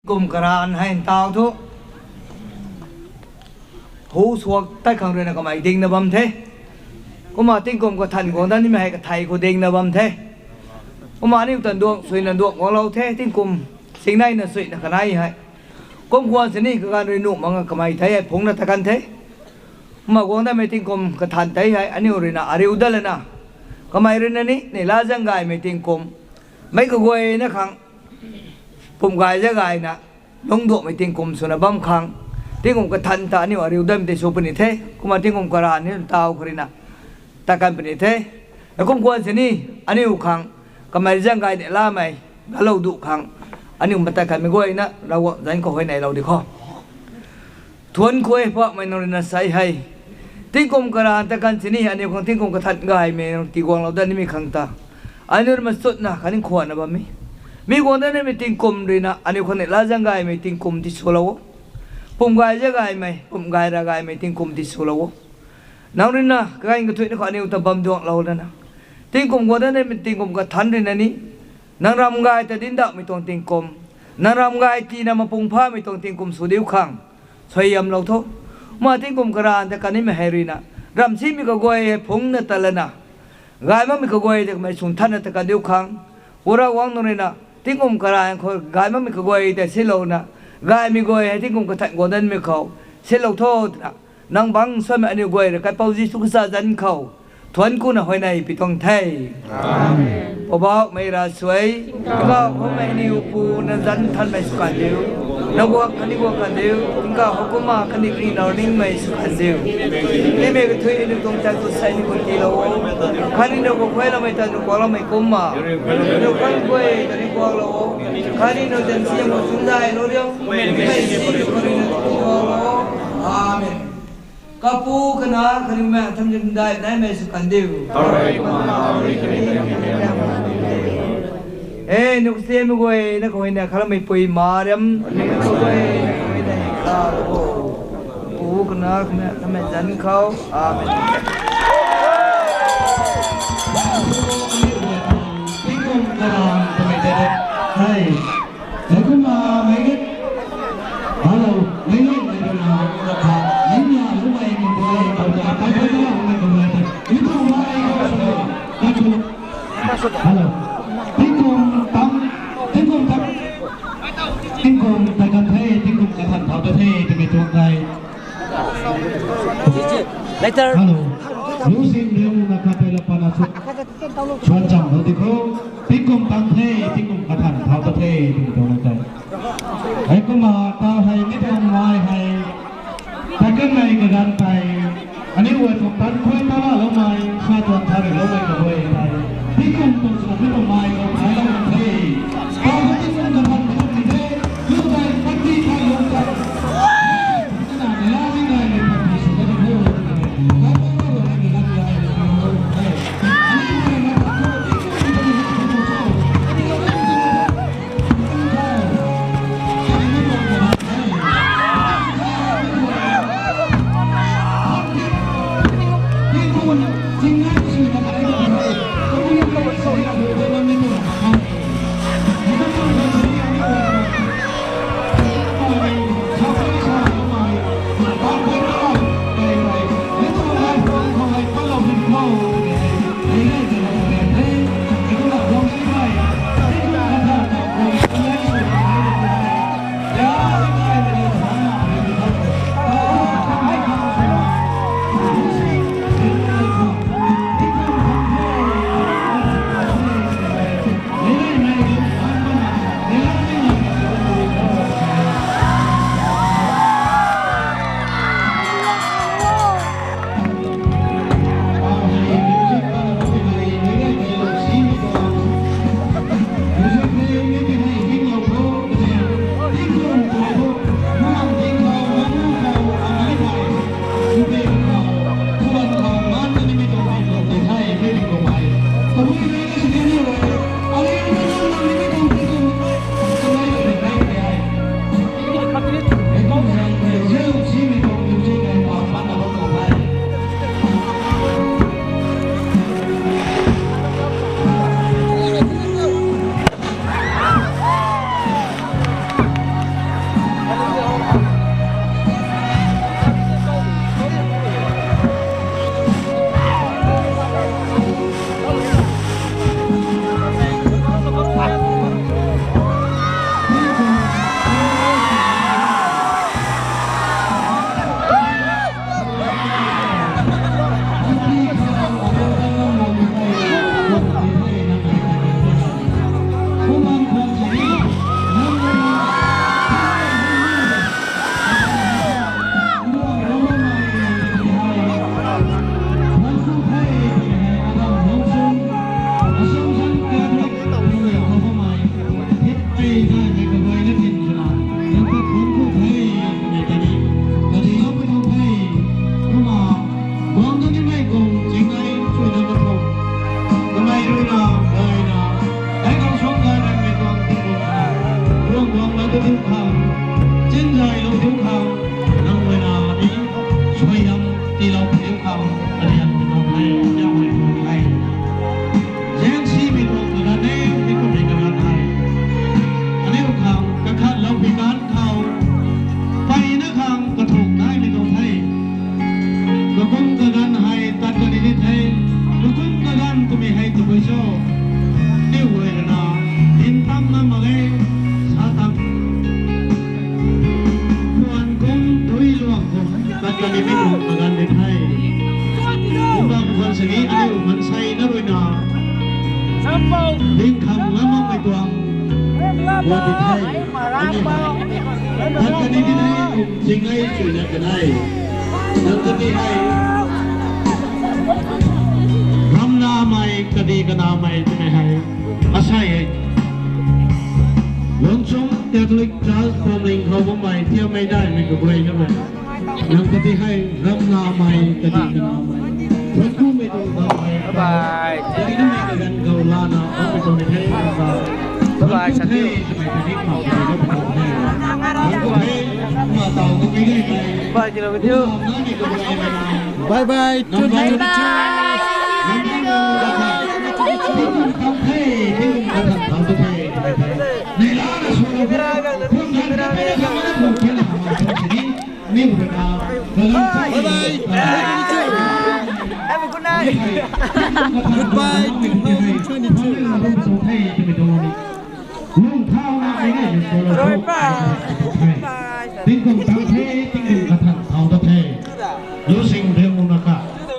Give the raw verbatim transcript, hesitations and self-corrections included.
Tingkum karan hei ntaw thu, hu suak tat khang ruina kamei dingna bam the. Kumna tingkum kathan guang dat nimei hei kathei khou dingna bam the. Kumna aniu tan duang suina duang guanglou the, tingkum singneina suina kanei hei. Kum khwan sini kaganv rui nuh makna kamei thei hei phungna ta kan the. Kumna guang datmei tingkum kathan tei hei aniu ruina ariu dat lana, kamei ruina ni neihla zaeng gaymei tingkum, meic kaguayna khang, pumh gay zaeng gayna, lungc duangmei tingkum swna bam khang, tingkum kathan ta aniu ariu datmei tei sw puni the. Kumna tingkum karan ni ntaw khou ruina tat kan puni the. Heikum khwan sini aniu khang, kamei zaeng gay neihlamei laalou duh khang, aniu matat kanmei guayna Ravguangc zanc khou huayneylou di kho. Thuanc khuay pakmei nang ruina sa hei, tingkum karan tat kan sini aniu khang tingkum kathan gaymei nang tiiguanglou dat nimei khang ta, aniu rui machutna khatni khwanna bammei, mi guang dat nimei tingkum ruina aniu khang neihla zaeng gaymei tingkum tiswlou o. Pumh gay zaeng gaymei, pumh gay ra gaymei tingkum tiswlou o. Nang ruina kaganv kathuicna khou aniu ta bam duanglou lana, tingkum guang dat nimei tingkum kathan ruina ni, nang ram gay ta dinc dauhmei tuang tingkum, nang ram gay tina mapung phamei tuang tingkum sw diu khang suaihiamlou tho. Kumna tingkum karan tat kan nimei hei ruina, ramh simei kaguay hei phungna tat lana, gay makmei kaguay tei kamei swn thanna tat kan diu khang, Pu Ravguangc nang ruina tingkum karan khou gay makmei kaguay tei sinlouna, gaymei guay hei tingkum kathan guang dat nimei khou sinlou tho twna, nang bangc samei aniu guay rui kaipouc Jisu Khrista zanc khou thuanc kuna huayney pi tuang the. Poubauhmei ravsuai, Tingkauh Mpouhmei aniu Pu, nang zanc nthanmei sw kan diu, nang guang khatni guang kan diu, tingkauh hou kumna khatni ri nau ningmei sw kan diu. Tingmei kathuic aniu tuang tan khou sei ni khou tiilou o, khatni nang khou khuayloumei tan khou kuakloumei kumna, nang khang guay ta ni kuaklou o, khatni nang zanc siam khou chundaihlou riu, mei si khou rui nang kuaklou o. Amen. Kapu, Kanac khatni Bumaengh Nthanmei zanc daih naimei sw kan diu. E, nukstianmei guay na khou huayneylou khatloumei pui Mariam, nukmei guay na khou huayney khalou o. Pu, Kanac khatni Nthanmei zanc khou. Amen. Heikumna mei ge. Hello, mei ge, mei ge na, ka, mei na, lu mei, mei ge, mei ge, mei ge, mei ge, mei ge, mei ge, mei ge, mei ge, mei ge, hello. Tingkum tam, tingkum tam, tingkum ta kan the, tingkum kathan thau ta the, twmei tuang kai. Later. Hello. Lu sing riu na khat tei la pana sw. Suan cham lo di kho. Tingkum tang the, tingkum kathan thau ta the, tingkum tang the. Heikumna ta hei mi tuang mai hei, ta kanmei kaganv tei, aniu guay tuang tan khuay ta laloumei, sa tuang tha riloumei kaguay tei, tingkum tuang sa mi tuang mai khou thai lou kan the. Ta hei tingkum kathan thau ni the. Lu tei, panty tei lu tei. Tinzay lou diu khang, nang guayna ni, suaihiam tiilou diu khang, karianmei tuang the, liangmei tuang the. Zaengsimei tuang kaganv e, mi kummei kaganv hei. Aniu khang kakhatlou pui ganv khou, mpeyna khang kathuk naimei tuang the. Kakum kaganv hei tat kani ni the, kakum kaganv twmei hei tabui cho. Aniu guay rui na, dinc tam na mak ge, sa tang. Puan kum, dui luang kum, tat kani mi kum kaganv di the. Kumna kum sini aniu mansei na rui na, ding kham ngam makmei tuang, puan di the. Tat kani di the, kum zingai chuina kanei. Nang kati hei, ramnamei, kadi kanamei twmei hei, asei e. Lungchum Catholic Church Pamling khou bammei thiammei daihmei kaguayna rui, nang kati hei ramnamei, kadi kanamei, thuankumei tuang bam hei, kadi namei kaganv khou lana bammei tuang ni the, ramna, thuanku the twmei kadi mak kadi na puni the. Thuanku the, kumna taw kumei gay mei, kumna nani kaguayna, bye bye, twenty twenty-two. Bye bye. Bye bye, twenty twenty-two. Bye bye, twenty twenty-two. Goodbye, two thousand twenty-two. Goodbye.